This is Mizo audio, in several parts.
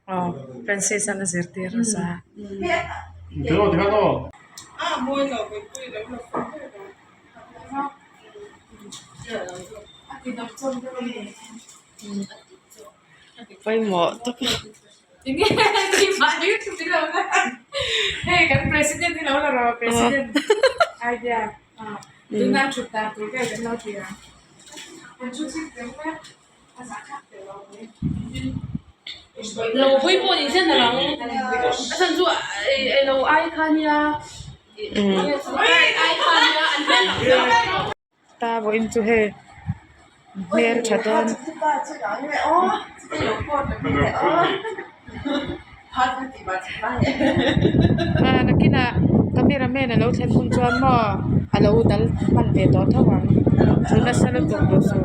Aw Francis an a zirtir nasa. Pawimawh tak a. Lo pui pawh ni sen ang a chhan chu elo ai kha nia ai kha nia an hmel ang ta vawiin chu hei hmel tha dawn ah nakinah camera man alo thlen hun chuan maw alo dal hman ve tawh tho ang chu nasa lutuk duh suh.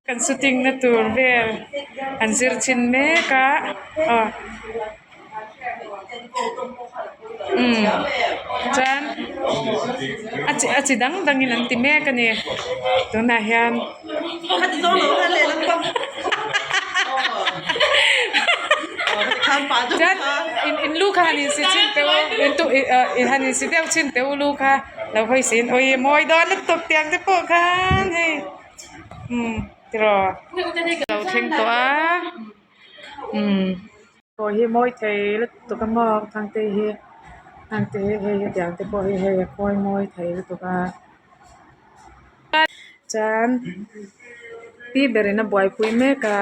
Kan shooting na tur vel an zir chhin mek a aw umm chuan a chi a chi dang dang in an ti mek a ni tunah hian chuan in in lu kha han insi chhin teh u in tu ih han insi deuh chhin teh u lu kha lo hawi siin awii mawi dawn lutuk tiang te pawh khan hei. Umm tiraw lo thleng tawh a umm pawh hi mawi thei lutuk a maw thangte hi thangte hi hei hetiang te pawh hi hei a khawi mawi thei lutuk a chuan pi berin a buaipui mek a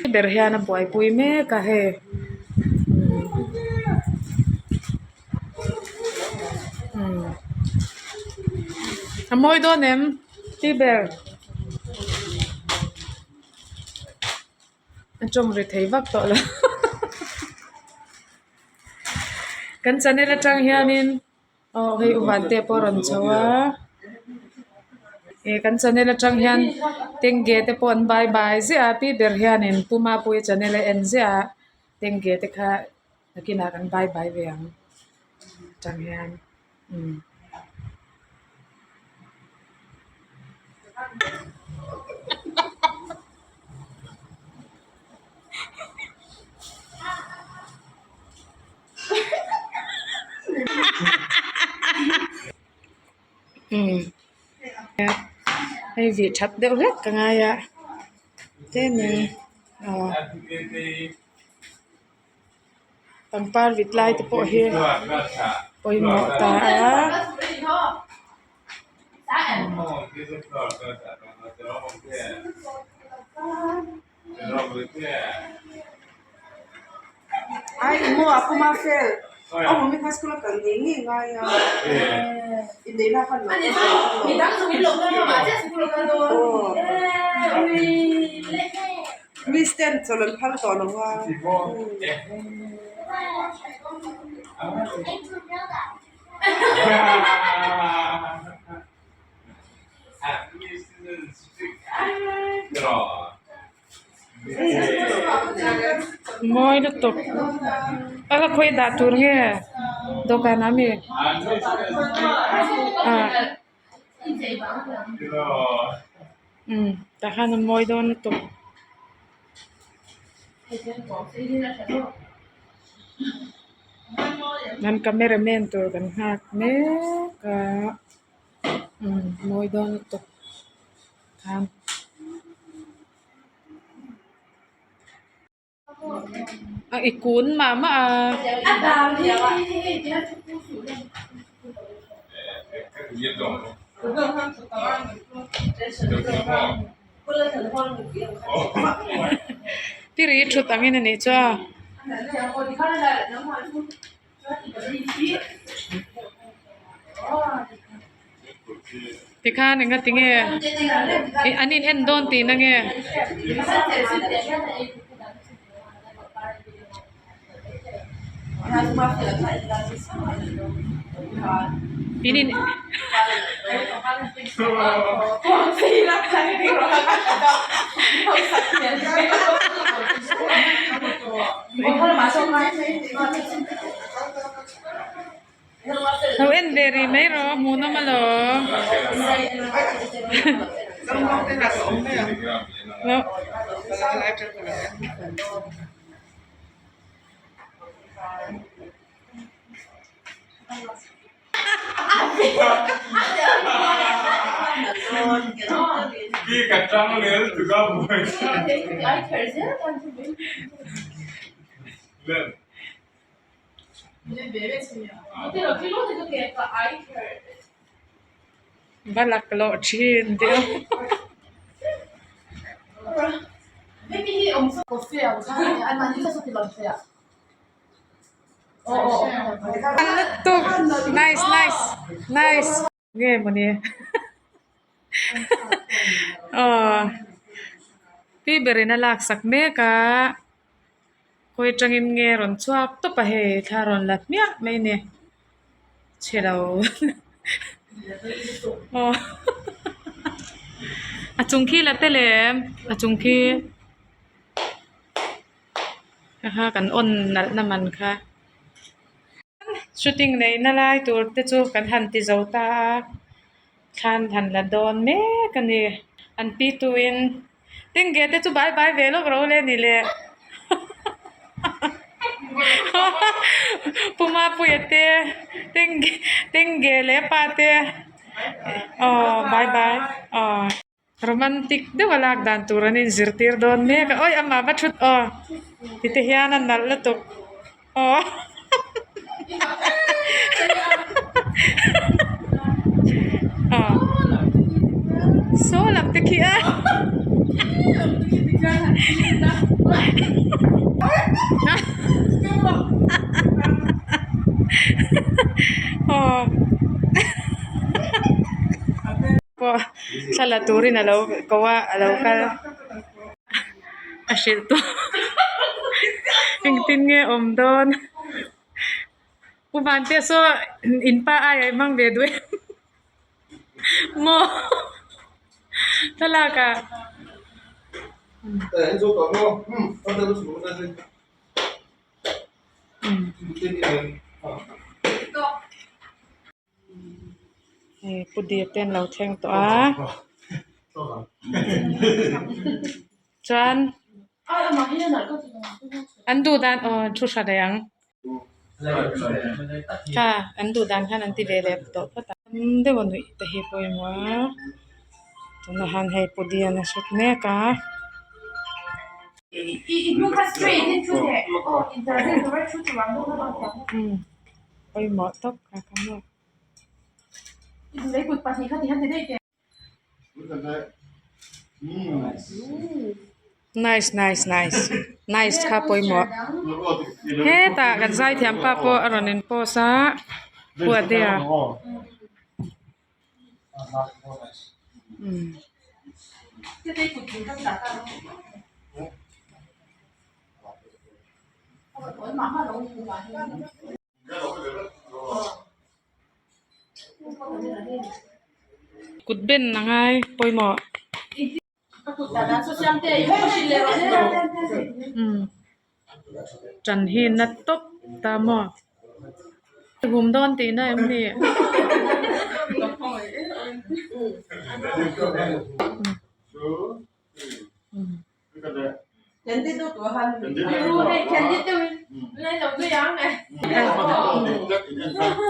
pi ber hian a buaipui mek a hei umm a mawi dawn em? Pi ber a tawng ri thei vak tawh lo kan channel atang hianin aw hei u Vante pawh a rawn chho a eh kan channel atang hian tengge te pawh an bye bye ziah a pi ber hianin pu Mapuia channel a en ziah a tengge te kha nakinah kan bye bye ve ang atang hian. Umm. Umm hei vih that deuh hlek ka ngai a tlemin aw. Pangpar vit lai te pawh hi pawimawh ta a. Mawi lutuk a la khawi dah tur nge dawhkan ah mi ah umm tah khan a mawi dawn lutuk. Kan camera man tur kan nghak mek a umm mawi dawn lutuk khan. A i kun mah mah a. Tiri thut angin a nih chu a. Tikhan enga tinge ih an in en dawn tihna nge? In in Lo en ve rih mai rawh hmuhnawm alawm. Va laklawh thin deuh. Nice nice nice. Nge mawni aw pi berin a laksak mek a khawi atangin nge rawn chhuak tawp a hei thla rawn la hmiah mai a ni chhelo aw a chung khi la tel em a chung khi kha kha kan on nalh na man kha. Shooting neihna lai tur te chu kan han ti zo ta a, thlan han la dawn mek a ni. An pi tuin Tinge te chu bai bai ve lawk ro le ni le Pu Mapuia te Tinge Tinge leh pa te aw bai bai aw. Romantic deuh a lak dan tur an inzirtir dawn mek a awi amah va thut aw ti te hian a nalh lutuk aw aw saw lam te khi a aw. Pawh thla la turin a lo ko a a lo kal a hrilh tawh engtin nge awm dawn u Vante saw in pa ai a hmang ve duh em maw thlalak ah. Hei pu dir te an lo thleng tawh a chuan an duh dan aw thu hra daih ang kha an duh dan khan an ti ve leh tawh phawt a deuh a nuih te hi pawimawh a tunah hian hei pu dian a hret mek a. Pawimawh tawp kha ka hmu. Nice nice nice nice kha pawimawh. Hetah kan zaithiam pa pawh a rawn in post a Puatea. Kut ben a ngai pawimawh. Ṭan hi na tawp ta maw? Hum dawn tihna em ni?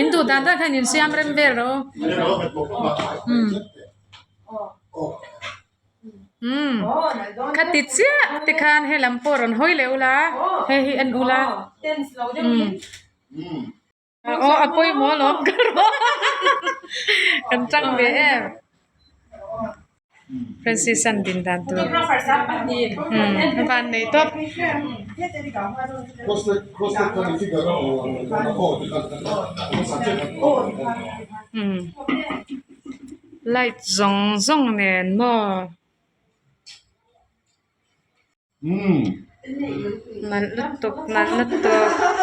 In duh dan dan khan in siam rem vel rawh u. Umm khati chiah te khan he lam pawh rawn hawi leh ula hei hi en ula umm. Aw a pawimawh alawm ka ruah kan chang ve em Francis an din dan tur umm a van nei tawp. Umm. Light zawng zawng nen maw. Nalh lutuk nalh lutuk.